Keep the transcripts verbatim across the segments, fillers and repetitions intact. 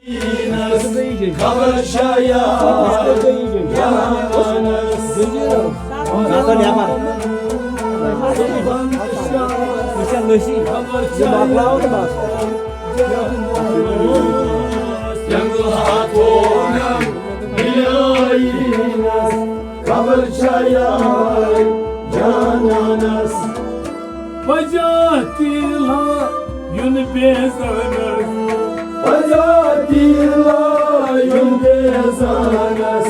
خبر چھا یار جانانس۔ خبر چھا یار جانانس۔ جنگل ہاتھو نم بلیاینس۔ خبر چھا یار جانانس۔ پجا تیلا یُن بیزانس۔ پجا تیلا یُن بیزانس۔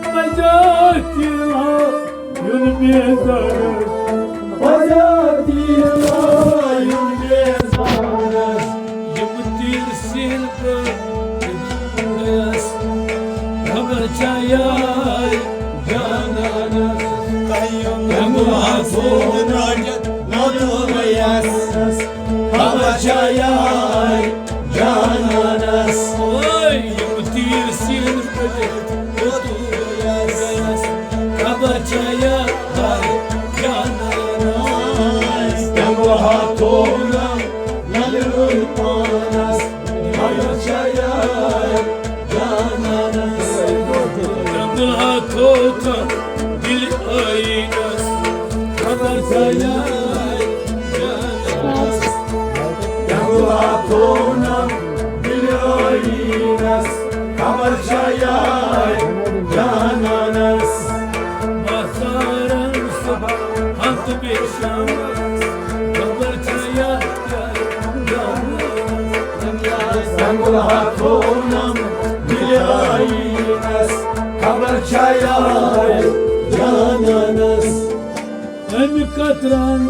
پجا تیلا یُن بیزانس۔ پجا تیلا یُن بیزانس۔ یِم تیٖر سیٖن پٲٹھۍ گٔیَس، خبر چھا یار جانانس۔ تۄہہِ یِم تۄہہِ یِم ہاتھو ہاتھو رٲٹِتھ نَدُر گٔیَس، خبر چھا یار جانانس۔ اوے، یِم تیٖر سیٖن پٲٹھۍ نَدُر گٔیَس، خبر چھا یار جانانس۔ تۄہہِ یِم ہاتھو نَدُر پانس، خبر چھا یار جانانس۔ تۄہہِ یِم ہاتھو تہٕ دِل ٲیٖنس، خبر چھا یار جانانس۔ تۄہہِ یِم ہاتھو نَدُر ٲیٖنس، خبر چھا یار جانانس۔ ماہ سارن صبح ہتھ بیٚیہِ شامس، خبر چھا یار جانانس۔ جنگل ہاتھو نم بلیاینس، خبر چھا یار جانانس۔ امہِ قطرن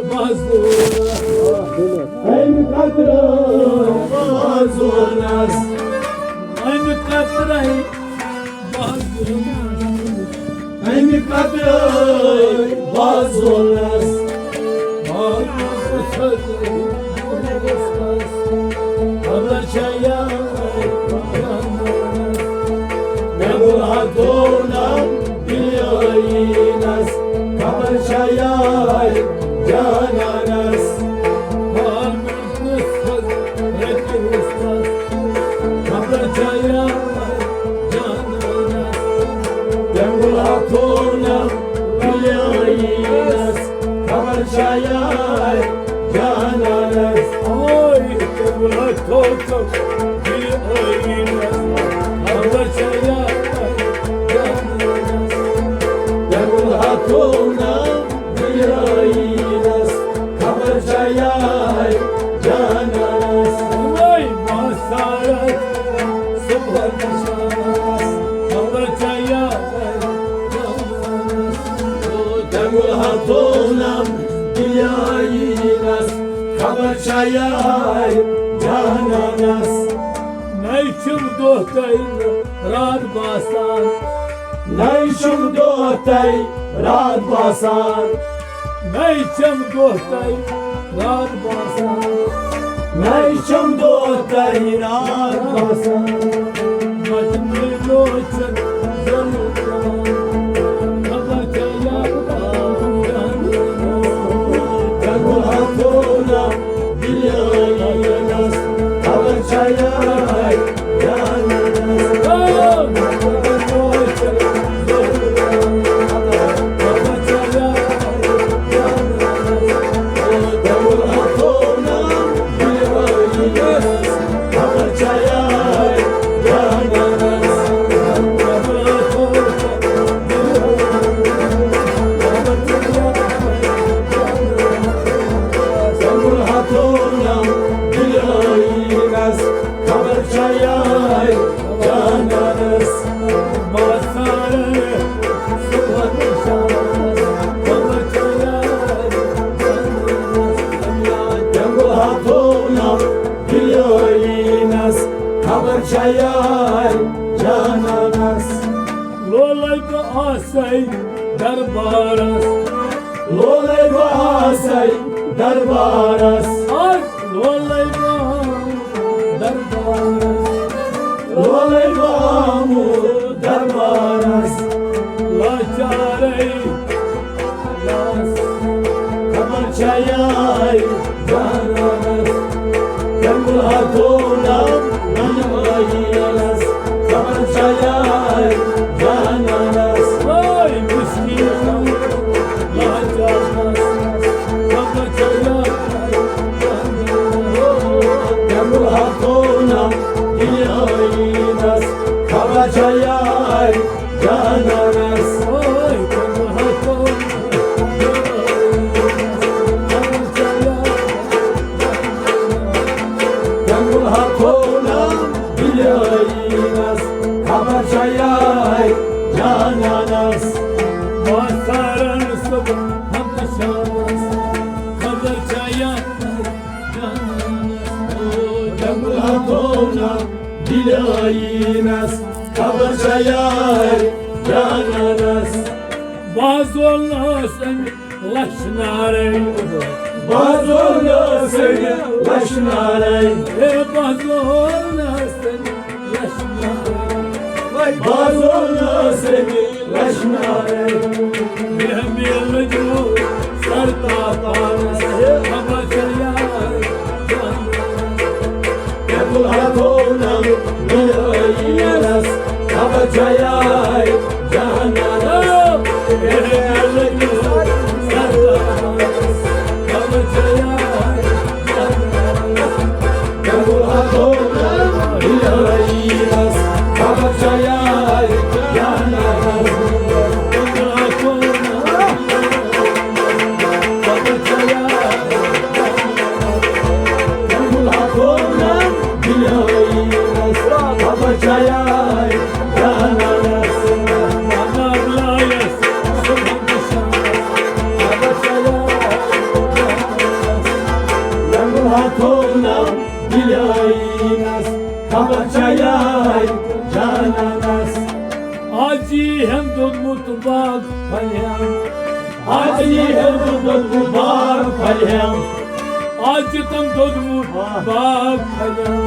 بازونس، امہِ قطرن بازونس، امہِ قطرن بازونس، امہِ قطرن بازونس۔ خبر چھا یار جانانس۔ مےٚ گوٚو ہتھو نم بلیاینس، خبر چھا یار جانانس۔ خبر چھا یار جانانس۔ تۄہہِ یِم ہاتھو نَدُر ٲیٖنس، خبر چھا یار جانانس۔ اوے، تۄہہِ یِم ہاتھو نَدُر ٲیٖنس، خبر چھا یار جانانس۔ تۄہہِ یِم ہاتھو نَدُر ٲیٖنس، خبر چھا یار جانانس۔ اوے، ماہ سارن صبح شامس، خبر چھا یار جانانس۔ تۄہہِ یِم ہاتھو نَدُر ٲیٖنس، خبر چھا یار جانانس۔ نَے چھُم دۄہ تۄہہِ راتھ باسان۔ نَے چھُم دۄہ تۄہہِ راتھ باسان۔ نَے چھُم دۄہ تۄہہِ راتھ باسان۔ نَے چھُم دۄہ تۄہہِ راتھ باسان۔ مَتہٕ مےٚ لوچَن ظلم کران۔ خبر چھا یار جانانس۔ جنگل ہاتھو نَدُر ٲیٖنس، خبر چھا یار جانانس۔ خبر چھا یار جانانس۔ ماہ سارن صبح شامس، خبر چھا یار جانانس۔ جنگل ہاتھو نَدُر ٲیٖنس، خبر چھا یار جانانس۔ لولے بہٕ آسے دربارس۔ لولے بہٕ آسے دربارس۔ آز لولے بہٕ آمُت دربارس۔ لولے بہٕ آمُت دربارس۔ لاچارے لاس، خبر چھا یار جانانس۔ جنگل ہاتھو نَدُر آیینس خبر چھا یار جانانس۔ واتھارن صبح ہمتہٕ شامس خبر چھا یار جانانس۔ او جنگل ہتو نا دِلہِ آیینس خبر چھا یار جانانس۔ بازول ناس اَمہِ لَچھ نارے۔ بازول ناس اَمہِ لَچھ نارے۔ اے بازول ناس اَمہِ لَچھ نارے۔ بازول ناس اَمہِ لَچھ نارے۔ مےٚ مِلہٕ جو سر تاپانس خبر چھا یار۔ تیٚمُل ہتھو نم دُنیٲییٖنس خبر چھا یار جانانس۔ تیٚمُل ہتھو نم دُنیٲییٖنس خبر چھا یار جانانس۔ خبر چھا یار جانانس۔ آز یی ہن دوٚدمُت باغ پھلہِ ہن۔ آز یی ہن دوٚدمُت باغ پھلہِ ہن۔ آز یی تم دوٚدمُت باغ پھلہِ ہن۔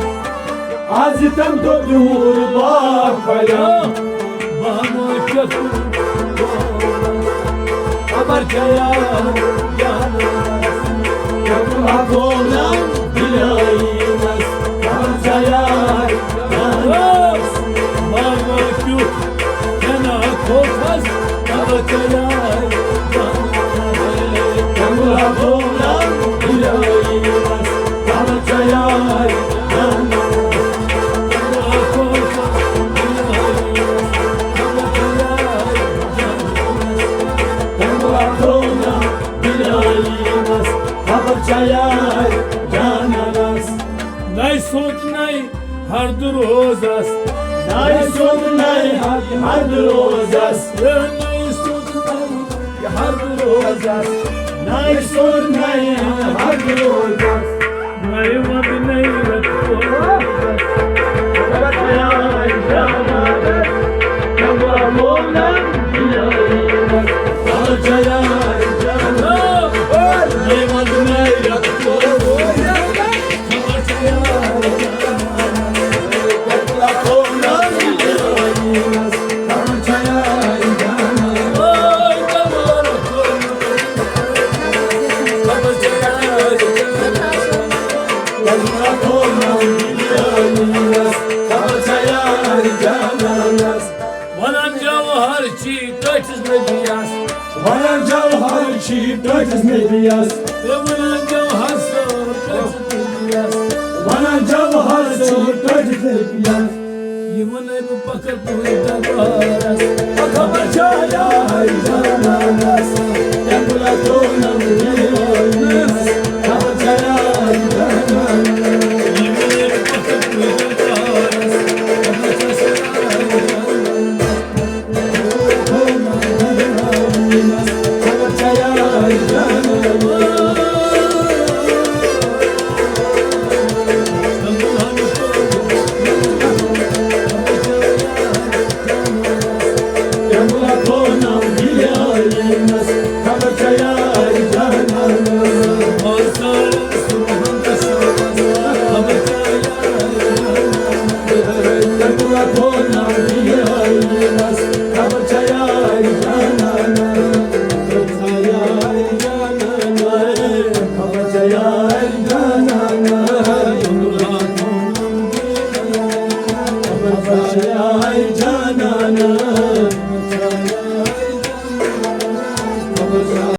آز یی تم دوٚدمُت باغ پھلہِ ہن۔ بہٕ ہمہٕ کیٛاہ خبر چھا یار جانانس۔ کیٛاہ بہٕ ہا گوٚو نا دِلٲیی منٛز۔ خبر چھا یار جانانس۔ بابا کیُتھ کھٮ۪نا کھوژس، خبر چھا یار جانانس۔ کیٛاہ بہٕ ہا گوٚو نا دِلٲیی منٛز۔ خبر چھا یار جانانس۔ نَے سوٚت نَے ہَرد روزس۔ نَے سوٚت نَے ہَرد روزس۔ نَے سوٚت نَے ہَرد روزس۔ نَے سوٚت نَے ہَرد روزس۔ نَے وَندٕ نَے رٮ۪تہٕ روزس۔ وَنان جوہر چھی ٹٲٹھِس نبیَس۔ وَنان جوہر چھی ٹٲٹھِس نبیَس۔ ہے وَنان جوہر صٲب ٹٲٹھِس نبیَس۔ وَنان جوہر صٲب ٹٲٹھِس نبیَس۔ یہِ وَنَے بہٕ پَکَر تُہٕنٛدِ دربارَس۔ خبر چھا یار جانانَس۔ تَمہِ لَٹہِ ترٛوو نہٕ وٕنہِ یٲرِس۔ خبر چھا یار جانانَس۔ یہِ وَنَے بہٕ پَکَر تُہٕنٛدِ دربارَس۔ خبر چھا یار جانانَس۔